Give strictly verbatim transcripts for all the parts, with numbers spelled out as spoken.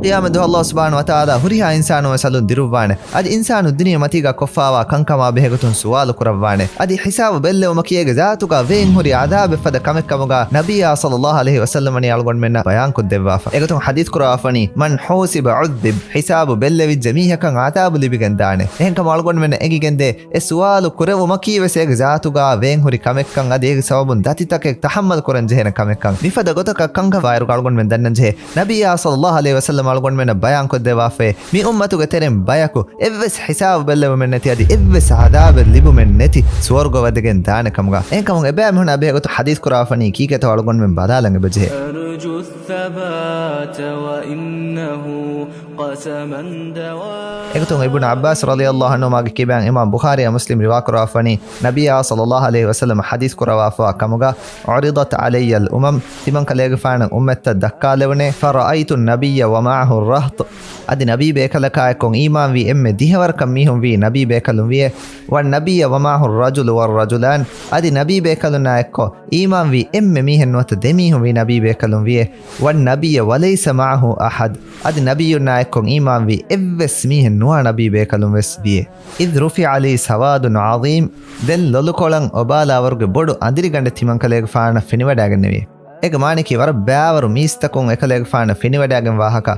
ޤިޔާމަތްދުވަހު ﷲ ސުބްޙާނަހޫ ވަތަޢާލާ ހުރިހާ އިންސާނުން ވެސް އަލުން ދިރުއްވާނެ. އަދި އިންސާނުން ދިނީ މަތީގަ ކޮށްފާވާ ކަންކަމާ ބެހޭގޮތުން ސުވާލު ކުރައްވާނެ. އަދި ހިސާބު ބެއްލެވުމަކީ އޭގެ ޒާތުގަ ވޭންހުރި ޢަޛާބެއް ފަދަ ކަމެއް ކަމުގަ ނަބިއްޔާ ޞައްލައްލާހު ޢަލައިހި ވަސައްލަމަ ވަނީ އަޅުގަނޑުމެންނަށް ބަޔާން ކޮށްދެއްވާފަ. އެގޮތުން ޙަދީޘް ކުރަވާފަނީ، "من حوسب عذب"، ހިސާބު ބެއްލެވިއްޖެ މީހަކަށް ޢަޛާބު ލިބިގެން ދާނެ. އެހެންކަމުން އަޅުގަނޑުމެންނަށް އެނގިގެންދޭ، އެ ސުވާލު ކުރެވުމަކީ ވެސް އޭގެ ޒާތުގަ ވޭންހުރި ކަމެއްކަން، އަދި އޭގެ ސަބަބުން ދަތިތަކެއް ތަޙައްމަލް ކުރަން ޖެހޭނެ ކަމެއްކަން. މިފަދަ ގޮތަކަށް ކަންކަން ވާއިރުގަ އަޅުގަނޑުމެން ދަންނަން ޖެހޭ، ނަބިއްޔާ ޞައްލައްލާހު ޢަލައިހި ވަސައްލަމަ އަޅުގަނޑުމެންނަށް ބަޔާން ކޮށްދެއްވާފައި، މި އުއްމަތުގެ ތެރެއިން ބަޔަކު އެއްވެސް ހިސާބު ބެއްލެވުމެއް ނެތި، އަދި އެއްވެސް ޢަޛާބެއް ލިބުމެއް ނެތި ސުވަރުގަ ވަދެގެން ދާނެ ކަމުގަ. އެހެންކަމުން އެބައިމީހުންނާ ބެހޭގޮތުން ޙަދީޘް ކުރަވާފަނީ ކީކޭތޯ އަޅުގަނޑުމެން ބަލާލަން އެބަޖެހޭ. أرجو الثبات وإنه قسما دواء. އެގޮތުން އިބްނު ޢައްބާސް ރަޟިޔައްލާހު ޢަންހުމާގެ ކިބައިން އިމާމް ބުޚާރީ އަ މުސްލިމް ރިވާ ކުރަވާފަނީ، ނަބިއްޔާ ޞައްލައްލާހު ޢަލައިހި ވަސައްލަމަ ޙަދީޘް ކުރަވާފަވާ ކަމުގަ، "عرضت علي الأمم"، ތިމަން ކަލޭގެފާނަށް އުއްމަތްތައް ދައްކާލެވުނޭ، "فرأيت النبي ومعه الرهط"، އަދި ނަބީ ބޭކަލަކާ އެއްކޮށް އީމާންވީ އެންމެ ދިހަވަރަކަށް މީހުން ވީ ނަބީ ބޭކަލުން ވިއޭ، "والنبي ومعه الرجل والرجلان"، އަދި ނަބީ ބޭކަލުންނާ އެއްކޮށް އީމާންވީ އެންމެ މީހެއް ނުވަތަ ދެ މީހުން ވީ ނަބީ ބޭކަލުން ވިއޭ، "والنبي وليس معه أحد"، އަދި ނަބިއްޔުންނާ އެއްކޮށް އީމާންވީ އެއްވެސް މީހެއް ނުވާ ނަބީ ބޭކަލުން ވެސް ވިއޭ. "إذ رفع لي سواد عظيم"، ދެން ލޮލުކޮޅަށް އޮބާލާވަރުގެ ބޮޑު އަނދިރިގަނޑެއް ތިމަން ކަލޭގެފާނަށް ފެނިވަޑައިގެންނެވި. އޭގެ މާނައަކީ ވަރަށް ބައިވަރު މީސްތަކުން އެކަލޭގެފާނަށް ފެނިވަޑައިގެން ވާހަކަ.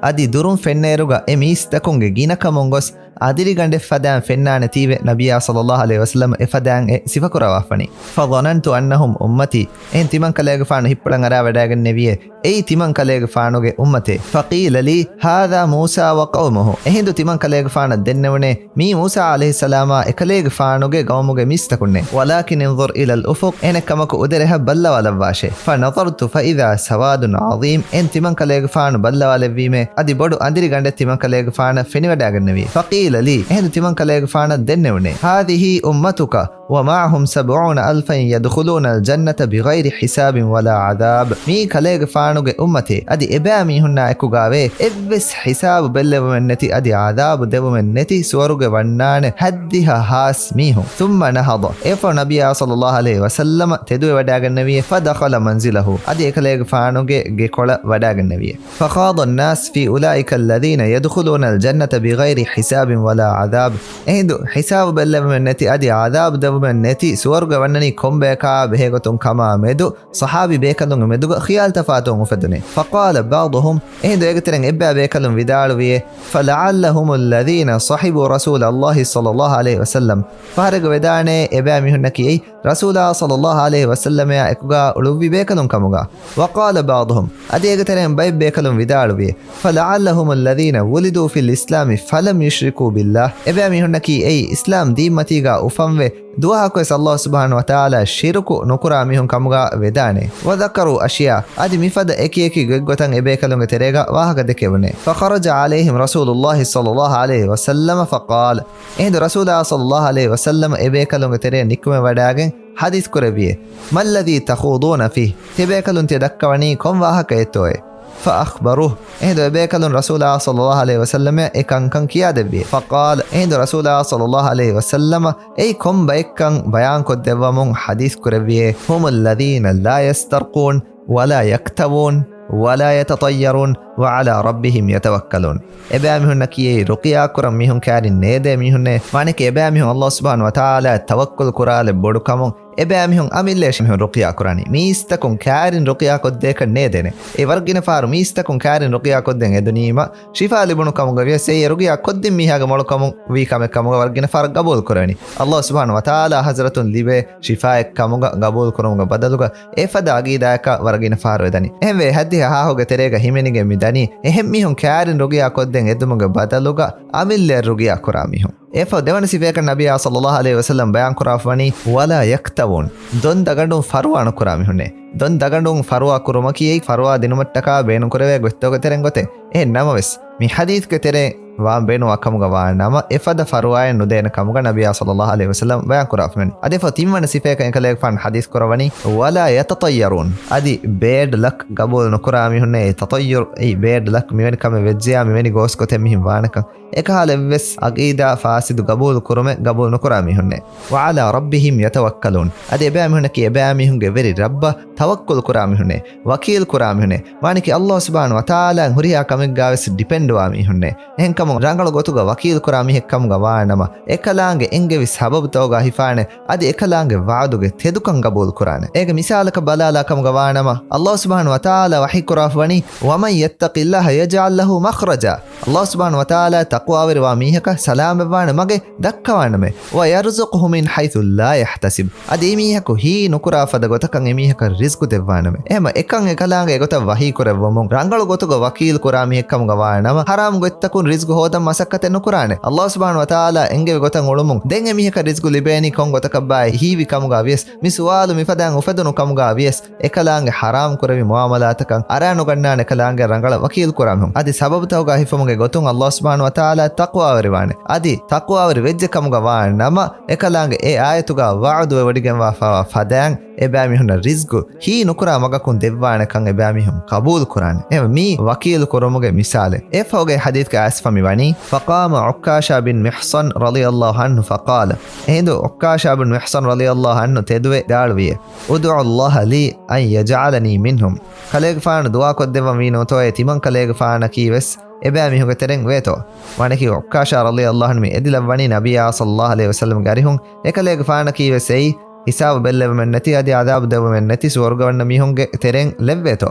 އަދި ދުރުން ފެންނައިރުގަ އެ މީސްތަކުންގެ ގިނަކަމުން ގޮސް އަނދިރިގަނޑެއް ފަދައިން ފެންނާނެތީވެ ނަބިއްޔާ ޞައްލައްލާހު ޢަލައިހި ވަސައްލަމަ އެފަދައިން އެ ސިފަކުރައްވާފަނީ. "فظننت أنهم أمتي"، އެހެން ތިމަން ކަލޭގެފާނު ހިއްޕުޅަން އަރާވަޑައިގެންނެވިއޭ، އެއީ ތިމަން ކަލޭގެފާނުގެ އުއްމަތޭ. "فقيل لي هذا موسى وقومه"، އެހިނދު ތިމަން ކަލޭގެފާނަށް ދެންނެވުނޭ، މީ މޫސާ ޢަލައިހިއްސަލާމާ އެކަލޭގެފާނުގެ ގައުމުގެ މީސްތަކުންނޭ. "ولكن انظر إلى الأفق"، އެހެނެއްކަމަކު އުދަރެހަށް ބައްލަވާލައްވާށޭ. "فنظرت فإذا سواد عظيم"، އެހެން ތިމަން ކަލޭގެފާނު ބައްލަވާލެއްވީމޭ، އަދި ބޮޑު އަނދިރިގަނޑެއް ތިމަން ކަލޭގެފާނަށް ފެނިވަޑައިގެންނެވި. "فقيل لي"، އެހިނދު ތިމަން ކަލޭގެފާނަށް ދެންނެވުނޭ، "هذه أمتك ومعهم سبعون ألفا يدخلون الجنة بغير حساب ولا عذاب"، މީ ކަލޭގެފާނުގެ އުއްމަތޭ، އަދި އެބައިމީހުންނާ އެކުގައިވޭ އެއްވެސް ހިސާބު ބެއްލެވުމެއް ނެތި، އަދި ޢަޛާބު ދެވުމެއް ނެތި ސުވަރުގެ ވަންނާނެ ހައްދިހަ ހާސް މީހުން. "ثم نهض"، އެއަށްފަހު ނަބިއްޔާ ޞައްލައްލާހު ޢަލައިހި ވަސައްލަމަ ތެދުވެވަޑައިގެންނެވިއޭ، "فدخل منزله"، އަދި އެކަލޭގެފާނުގެ ގެކޮޅަށް ވަޑައިގެންނެވިއޭ. "فخاض الناس في أولئك الذين يدخلون الجنة بغير حساب ولا عذاب"، އެހިނދު ހިސާބު ބެއްލެވުމެއް ނެތި، އަދި ޢަޛާބު ދެވުމެއް ނެތި ސުވަރުގެ ވަންނަނީ ކޮންބަޔަކާ ބެހޭގޮތުން ކަމާ މެދު، ޞަޙާބީ ބޭކަލުންގެ މެދުގަ ޚިޔާލު ތަފާތުވުން އުފެދުނީ. "فقال بعضهم"، އެހިނދު އޭގެ ތެރެއިން އެއްބައި ބޭކަލުން ވިދާޅުވިއޭ، "فلعلهم الذين صحبوا رسول الله صلى الله عليه وسلم"، ފަހަރެއްގަ ވެދާނެ އެބައިމީހުންނަކީ އެއީ ރަސޫލާ ޞައްލައްލާހު ޢަލައިހި ވަސައްލަމައާ އެކުގަ އުޅުއްވި ބޭކަލުން ކަމުގަ. "وقال بعضهم"، އަދި އޭގެ ތެރެއިން ބައެއް ބޭކަލުން ވިދާޅުވިއޭ، "فلعلهم الذين ولدوا في الإسلام فلم يشركوا بالله"، އެބައިމީހުންނަކީ އެއީ އިސްލާމް ދީންމަތީގަ އުފަންވެ، ދުވަހަކުވެސް ﷲ ސުބްޙާނަހޫ ވަތަޢާލާ ޝިރުކު ނުކުރާ މީހުން ކަމުގަ ވެދާނެ. "وذكروا أشياء"، އަދި މިފަދަ އެކިއެކި ގޮތްގޮތަށް އެބޭކަލުންގެ ތެރޭގަ ވާހަކަ ދެކެވުނޭ. "فخرج عليهم رسول الله صلى الله عليه وسلم فقال"، އެހިނދު ރަސޫލާ ޞައްލައްލާހު ޢަލައިހި ވަސައްލަމަ އެބޭކަލުންގެ ތެރެއަށް ނިކުމެވަޑައިގެން ޙަދީޘް ކުރެއްވިއޭ، "ما الذي تخوضون فيه"، ތިބޭކަލުން ތިޔަ ދައްކަވަނީ ކޮން ވާހަކައެއްތޯއޭ؟ "فأخبروه"، އެހިނދު އެބޭކަލުން ރަސޫލާ ޞައްލައްލާހު ޢަލައިހި ވަސައްލަމައަށް އެ ކަންކަން ކިޔާދެއްވިއޭ. "فقال"، އެހިނދު ރަސޫލާ ޞައްލައްލާހު ޢަލައިހި ވަސައްލަމަ އެއީ ކޮން ބައެއްކަން ބަޔާންކޮށްދެއްވަމުން ޙަދީޘް ކުރެއްވިއޭ، "هم الذين لا يسترقون ولا يكتوون ولا يتطيرون وعلى ربهم يتوكلون"، އެބައިމީހުންނަކީ އެއީ ރުޤިޔާ ކުރަން މީހުން ކައިރިން ނޭދޭ މީހުންނޭ. މާނައަކީ އެބައިމީހުން ﷲ ސުބްޙާނަހޫ ވަތަޢާލާއަށް ތަވައްކުލް ކުރާލެއް ބޮޑު ކަމުން، އެބައިމީހުން އަމިއްލައަށް މީހުން ރުޤިޔާ ކުރާނީ. މީސްތަކުން ކައިރިން ރުޤިޔާ ކޮށްދޭކަށް ނޭދޭނެ. އެ ވަރަށްގިނަ ފަހަރު މީސްތަކުން ކައިރިން ރުޤިޔާ ކޮށްދޭން އެދުނީމަ، ޝިފާ ލިބުނު ކަމުގަ ވިޔަސް އެއީ އެ ރުޤިޔާ ކޮށްދިން މީހާގެ މޮޅު ކަމުން ވީ ކަމެއް ކަމުގަ ވަރަށްގިނަ ފަހަރަށް ގަބޫލު ކުރެވެނީ. ﷲ ސުބްޙާނަހޫ ވަތަޢާލާ ޙަޟްރަތުން ލިބޭ ޝިފާއެއް ކަމުގަ ގަބޫލު ކުރުމުގެ ބަދަލުގަ އެފަދަ އަގީދާއަކަށް ވަރަށް ގިނަ ފަހަރު އެދަނީ. އެހެންވެ، ހައްދިހަ ހާހުގެ ތެރޭގަ ހިމެނިގެން މި ދަނީ އެހެން މީހުން ކައިރިން ރުޤިޔާ ކޮށްދޭން އެދުމުގެ ބަދަލުގަ އަމިއްލައަށް ރުޤިޔާ ކުރާ މީހުން. އެފަ ދެވަނަ ސިފައަކަށް ނަބިއްޔާ ޞައްލައްލާހު ޢަލައިހި ވަސައްލަމަ ބަޔާން ކުރާފަވަނީ، "ولا يكتوون"، ދޮން ދަގަނޑުން ފަރުވާ ނުކުރާ މީހުންނޭ. ދޮން ދަގަނޑުން ފަރުވާ ކުރުމަކީ އެއީ ފަރުވާ ދިނުމަށްޓަކާ ބޭނުންކުރެވޭ ގޮތްތަކުގެ ތެރެއިން ގޮތެއް. އެހެން ނަމަވެސް، މި ޙަދީޘްގެ ތެރެއިން ވާން ބޭނުންވާ ކަމުގަ ވާނަމަ، އެފަދަ ފަރުވާއެއް ނުދޭނެ ކަމުގަ ނަބިއްޔާ ޞައްލައްލާހު ޢަލައިހި ވަސައްލަމް ބަޔާން ކުރާފަވަނީ. އަދި އެފަ ތިންވަނަ ސިފައަކަށް އެކަލޭގެފާނު ޙަދީޘް ކުރައްވަނީ، "ولا يتطيرون." އަދި ބޭޑް ލަކް ގަބޫލު ނުކުރާ މީހުންނޭ، ތަޠައްޔުރު، އެއީ ބޭޑް ލަކް މިވެނި ކަމެއް ވެއްޖެޔާ މިވެނި ގޯސް ގޮތެއް މިހެން ވާނެކަން. އެކަހަލަ އެއްވެސް އަގީދާ ފާސިދު ގަބޫލު ކުރުމެއް ގަބޫލު ނުކުރާ މީހުންނޭ. "وعلى ربهم يتوكلون." އަދި އެބައިމީހުންނަކީ އެބައިމީހުންގެ ވެރި ރައްބަށް ތަވައްކުލު ކުރާ މީހުންނޭ، ވަކީލް ކުރާ މީހުންނޭ. ވާނެކީ ﷲ ސުބްޙާނަހޫ ވަތަޢާލާއަށް ހުރިހާ ކަމެއްގާވެސް ޑިޕެންޑްވާ މީހުންނޭ. އެހެންކަމުން ރަނގަޅު ގޮތުގަ ވަކީލް ކުރާ މީހެއް ކަމުގަ ވާނަމަ، އެކަލާނގެ އެންގެވި ސަބަބުތަކުގަ ހިފާނެ، އަދި އެކަލާނގެ ވަޢުދުގެ ތެދުކަން ގަބޫލު ކުރާނެ. އޭގެ މިސާލަކަށް ބަލާލާ ކަމުގަ ވާނަމަ، ﷲ ސުބްޙާނަހޫ ވަތަޢާލާ ވަޙީ ކުރާފަވަނީ، "ومن يتق الله يجعل له مخرجا." ﷲ ސުބްޙާނަހޫ ވަތަޢާލާ ތަޤްވާވެރިވާ މީހަކަށް ސަލާމަތްވާނެ މަގެއް ދައްކަވާނަމޭ. "ويرزقه من حيث لا يحتسب." އަދި އެމީހަކު ހީ ނުކުރާ ފަދަ ގޮތަކަށް އެމީހަކަށް ރިޒްގު ދެއްވާނަމޭ. އެހެމަ އެކަން އެކަލާނގެ އެގޮތަށް ވަޙީ ކުރެއްވަމުން، ރަނގަޅު ގޮތުގަ ވަކީލް ކުރާ މީހެއް ކަމުގަ ވާނަމަ، ޙަރާމް ގޮތްތަކުން ރިޒްގު ހޯދަން މަސައްކަތެއް ނުކުރާނެ. ﷲ ސުބްޙާނަހޫ ވަތަޢާލާ އެންގެވި ގޮތަށް އުޅުމުން، ދެން އެމީހަކަށް ރިޒްގު ލިބޭނީ ކޮން ގޮތަކަށްބާއޭ؟ ހީވި ކަމުގަ ވިޔަސް، މި ސުވާލު މިފަދައިން އުފެދުނު ކަމުގަ ވިޔަސް، އެކަލާނގެ ޙަރާމް ކުރެވި މުޢާމަލާތަކަށް އަރާނުގަންނާނެ އެކަލާނގެ ރަނގަޅަށް ވަކީލް ކުރާ މީހުން. އަދި ސަބަބުތަކުގަ ހިފުމުގެ ގޮތުން ﷲ ސުބްޙާނަހޫ ވަތަޢާލާ ތަޤްވާވެރިވާނެ. އަދި ތަޤްވާވެރި ވެއްޖެ ކަމުގަ ވާ ނަމަ، އެކަލާނގެ އެ އާޔަތުގަ ވަޢުދުވެވޮޑިގެންވާފަވާ ފަދައިން އެބައިމީހުންނަށް ރިޒްގު ހީ ނުކުރާ މަގަކުން ދެއްވާނެކަން އެބައިމީހުން ޤަބޫލު ކުރާނެ. އެ މީ ވަކީލު ކުރުމުގެ މިސާލެއް. އެފަހުގެ ޙަދީޘްގެ އައިސްފަ މި ވަނީ، "فقام عكاشة بن محصن رضي الله عنه فقال." އެހިނދު ޢުއްކާޝާ ބިން މިޙްޞަން ރަޟިޔަﷲ ޢަންހު ތެދުވެ ވިދާޅުވިއެ، "ادعوا الله لي أن يجعلني منهم." ކަލޭގެފާނު ދުޢާކޮށްދެއްވަން ވީނުތޯއޭ ތިމަން ކަލޭގެފާނަކީ ވެސް އެބައިމީހުންގެ ތެރެއިން ވޭތޯ؟ ވާނެކީ ޢުއްކާޝާ ރަޟިޔަﷲ ޢަންހު މި އެދިލައްވަނީ ނަބިއްޔާ ޞައްލަﷲ ޢަލައިހި ވަސައްލަމްގެ އަރިހުން، އެ ކަލޭގެފާނަކީ ވެސް އެއީ ހިސާބު ބެއްލެވުމެއް ނެތި، އަދި ޢަޛާބު ދެއްވުމެއް ނެތި ސުވަރުގެ ވަންނަ މީހުންގެ ތެރެއިން ލެއްވޭތޯ؟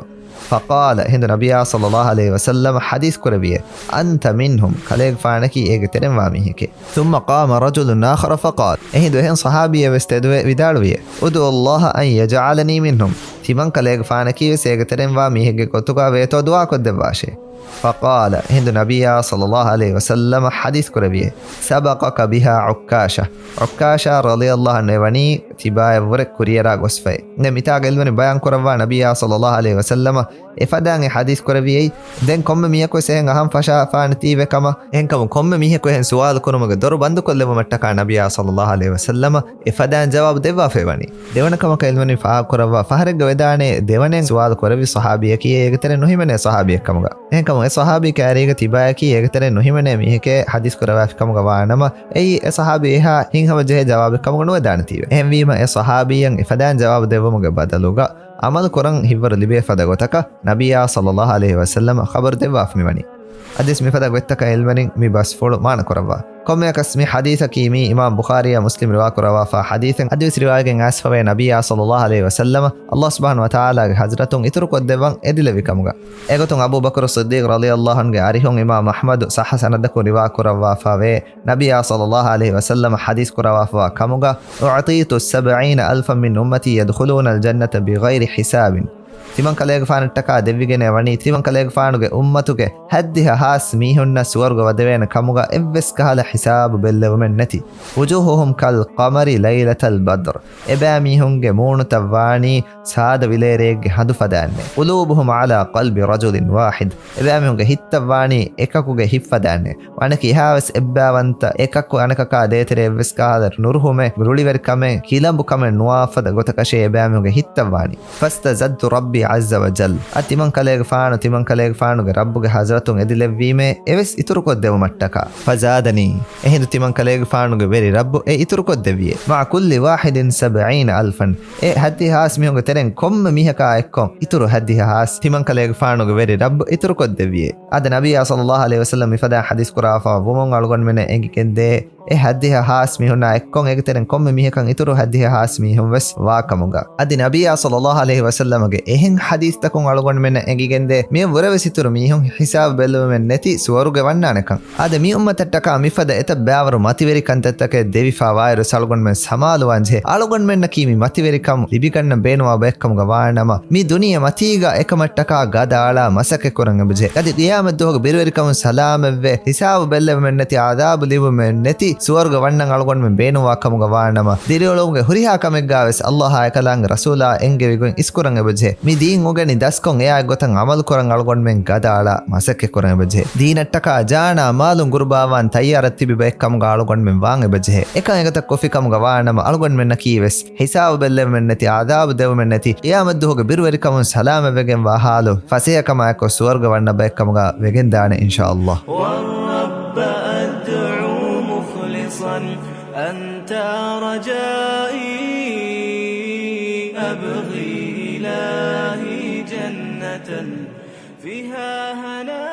فقال، އެހިނދު ނަބިއްޔާ ޞައްލަﷲ ޢަލައިހި ވަސައްލަމަ ޙަދީޘް ކުރެއްވިއޭ، "أنت منهم." ކަލޭގެފާނަކީ އޭގެ ތެރެއިން ވާ މީހެކޭ. ثم قام رجل آخر فقال، އެހިނދު އެހެން ޞަޙާބީއެއް ވެސް ތެދުވެ ވިދާޅުވިއޭ، "ادعوا الله أن يجعلني منهم." ތިމަން ކަލޭގެފާނަކީ ވެސް އޭގެ ތެރެއިން ވާ މީހެއްގެ ގޮތުގަ ވޭތޯ ދުޢާކޮށްދެއްވާށޭ. فقال، އެހިނދު ނަބިއްޔާ ޞައްލަﷲ ޢަލައިހި ވަސައްލަމަ ޙަދީޘް ކުރެއްވިއޭ، "سبقك بها عكاشة." ޢުއްކާޝާ ރަޟިޔަﷲ ޢަންހު ވަނީ ތިބާޔަށްވުރެ ކުރިއަރާ ގޮސްފައި. ދެން މިތާގަ އިލްމަނި ބަޔާން ކުރައްވާ ނަބިއްޔާ ޞައްލަﷲ ޢަލައިހި ވަސައްލަމަ އެފަދައިން އެ ޙަދީޘް ކުރެއްވިއެއް. ދެން ކޮންމެ މީހަކު ވެސް އެހެން އަހަން ފަށާފާނެތީވެ ކަމަށް. އެހެންކަމުން ކޮންމެ މީހަކު އެހެން ސުވާލު ކުރުމުގެ ދޮރު ބަންދުކޮށްލެއްވުމަށްޓަކާ ނަބިއްޔާ ޞައްލަﷲ ޢަލައިހި ވަސައްލަމަ އެފަދައިން ޖަވާބު ދެއްވާފައި ވަނީ. ދެވަނަ ކަމަކަށް އިލްމަނި ފާހަގަކުރައްވާ ފަހަރެއްގަ ވެދާނެ ދެވަނައިން ސުވާލު ކުރެއްވި ޞަޙާބީއަކީ އޭގެ ތެރެއިން ނުހިމެނޭ ޞަޙާބީއެއް ކަމުގަ. އެހެންކަމުން އެ ޞަޙާބީ ކައިރީގަ ތިބާޔަކީ އޭގެ ތެރެއިން ނުހިމެނޭ މީހެކޭ ޙަދީޘް ކުރައްވާފި ކަމުގަ ވާނަމަ، އެއީ އެ ޞަޙާބީ އެހާ ހިތްހަމަޖެހޭ ޖަވާބެއް ކަމުގަ ނުވެދާނެތީވެ. އެހެންވީމަ އެ ޞަޙާބީއަށް އެފަދައިން ޖަވާބު ދެއްވުމުގެ ބަދަލުގަ ޢަމަލު ކުރަން ހިތްވަރު ލިބޭ ފަދަ ގޮތަކަށް ނަބިއްޔާ ޞައްލަﷲ ޢަލައިހި ވަސައްލަމަ ޚަބަރު ދެއްވާފަ މިވަނީ. އަދިވެސް މިފަދަ ގޮތްތަކަށް އިލްމަނިން މި ބަސްފުޅު މާނަ ކުރައްވާ. ކޮންމެއަކަސް މި ޙަދީޘަކީ މީ އިމާމް ބުޚާރީއާ މުސްލިމް ރިވާ ކުރައްވާފާ ޙަދީޘެއް. އަދިވެސް ރިވާޔަތްގައި އައިސްފަވޭ ނަބިއްޔާ ޞައްލަﷲ ޢަލައިހި ވަސައްލަމަ ﷲ ސުބްޙާނަހޫ ވަތަޢާލާގެ ޙަޟްރަތުން އިތުރުކޮށްދެއްވަން އެދިލެއްވި ކަމުގަ. އެގޮތުން އަބޫ ބަކުރު ޞިއްދީޤް ރަޟިޔަﷲ ޢަންހުގެ އަރިހުން އިމާމް އަޙްމަދު ޞައްޙަ ސަނަދަކުން ރިވާ ކުރައްވާފާވޭ، ނަބިއްޔާ ޞައްލަﷲ ޢަލައިހި ވަސައްލަމަ ޙަދީޘް ކުރައްވާފަވާ ކަމުގަ، "أعطيت سبعين ألفا من أمتي يدخلون الجنة بغير حساب." ތިމަން ކަލޭގެފާނަށްޓަކާ ދެއްވިގެނެއް ވަނީ، ތިމަން ކަލޭގެފާނުގެ އުއްމަތުގެ ހައްދިހަ ހާސް މީހުންނަށް ސުވަރުގެ ވަދެވޭނެ ކަމުގަ އެއްވެސް ކަހަލަ ހިސާބު ބެއްލެވުމެއް ނެތި. "وجوههم كالقمر ليلة البدر." އެބައިމީހުންގެ މޫނުތައް ވާނީ ސާދަ ވިލޭރޭގެ ހަނދު ފަދައިންނޭ. "قلوبهم على قلب رجل واحد." އެބައިމީހުންގެ ހިތްތައް ވާނީ އެކަކުގެ ހިތް ފަދައިންނޭ. ވާނެކި އެހާވެސް އެއްބައިވަންތަ އެކަކު އަނެކަކާ ދޭތެރޭ އެއްވެސް ކަހަލަ ނުރުހުމެއް، ރުޅިވެރިކަމެއް، ކިލަނބުކަމެއް ނުވާ ފަދަ ގޮތަކަށޭ އެބައިމީހުންގެ ހިތްތައް ވާނީ. "فاستزدت ربي عز وجل." އަދި ތިމަން ކަލޭގެފާނު، ތިމަން ކަލޭގެފާނުގެ ރައްބުގެ ޙަޟްރަތުން އެދިލެއްވީމޭ އެވެސް އިތުރުކޮށްދެވުމަށްޓަކާ. "فزادني." އެހިނދު ތިމަން ކަލޭގެފާނުގެ ވެރި ރައްބު އެ އިތުރުކޮށްދެއްވިއޭ. "مع كل واحد سبعين ألفا." އެ ހައްދިހަ ހާސް މީހުންގެ ތެރެއިން ކޮންމެ މީހަކާ އެއްކޮށް އިތުރު ހައްދިހަ ހާސް ތިމަން ކަލޭގެފާނުގެ ވެރި ރައްބު އިތުރުކޮށްދެއްވިއޭ. އަދި ނަބިއްޔާ ޞައްލަﷲ ޢަލައިހި ވަސައްލަމް މިފަދައިން ޙަދީޘް ކުރާފަ ވުމުން އަޅުގަނޑުމެންނަށް އެނގިގެންދޭ، އެ ހައްދިހަ ހާސް މީހުންނާ އެއްކޮށް އޭގެ ތެރެއިން ކޮންމެ މީހަކަށް އިތުރު ހައްދިހަ ހާސް މީހުން ވެސް ވާ ކަމުގަ. އަދި ނަބިއްޔާ ޞައްލަﷲ ޢަލައިހި ވަސައްލަމަގެ އެހެން ޙަދީޘްތަކުން އަޅުގަނޑުމެންނަށް އެނގިގެންދޭ، މިއަށް ވުރެވެސް އިތުރު މީހުން ހިސާބު ބެއްލެވުމެއް ނެތި ސުވަރުގެ ވަންނާނެކަން. އާދެ، މި އުއްމަތަށްޓަކާ މިފަދަ އެތައް ބައިވަރު މަތިވެރި ކަންތައްތަކެއް ދެވިފާ ވާއިރު އަޅުގަނޑުމެން ސަމާލުވާން ޖެހޭ. އަޅުގަނޑުމެންނަކީ މި މަތިވެރިކަން ލިބިގަންނަ ބޭނުންވާ ބައެއްކަމުގަ ވާނަމަ، މި ދުނިޔެ މަތީގަ އެކަމަށްޓަކާ ގަދަ އަޅާ މަސައްކަތް ކުރަން އެބަޖެހޭ. އަދި ޤިޔާމަތްދުވަހުގެ ބިރުވެރިކަމުން ސަލާމަތްވެ، ހިސާބު ބެއްލެވުމެއް ނެތި، ޢަޛާބު ލިބުމެއް ނެތި، ސުވަރުގެ ވަންނަން އަޅުގަނޑުމެން ބޭނުންވާ ކަމުގަ ވާނަމަ، ދިރިއުޅުމުގެ ހުރިހާ ކަމެއްގާވެސް ﷲ އާއިކަލާނގެ ރަސޫލާ އެންގެވި ގޮތް އިސްކުރަން އެބަޖެހޭ. މި ދީން އުނގެނި ދަސްކޮށް އެއާ ގޮތަށް ޢަމަލުކުރަން އަޅުގަނޑުމެން ގަދައަޅާ މަސައްކަތްކުރަން އެބަޖެހޭ. ދީނަށްޓަކާ ޖާނާ މާލުން ގުރުބާވާން ތައްޔާރަށް ތިބި ބައެއްކަމުގަ އަޅުގަނޑުމެން ވާން އެބަޖެހޭ. އެކަން އެގޮތަށް ކޮށްފިކަމުގަ ވާނަމަ އަޅުގަނޑުމެންނަކީވެސް ހިސާބު ބެއްލެވުމެއްނެތި، ޢަޛާބު ދެވުމެއްނެތި، ޤިޔާމަތްދުވަހުގެ ބިރުވެރިކަމުން ސަލާމަތްވެގެންވާ ޙާލު ފަސޭހަކަމާއެކު ސުވަރުގެ ވަންނަ ބައެއްކަމުގަ ވެގެންދާނެ އިންޝާﷲ. والرب أدعو مخلصا أنت رجائي أبغي إلهي جنة فيها هنائي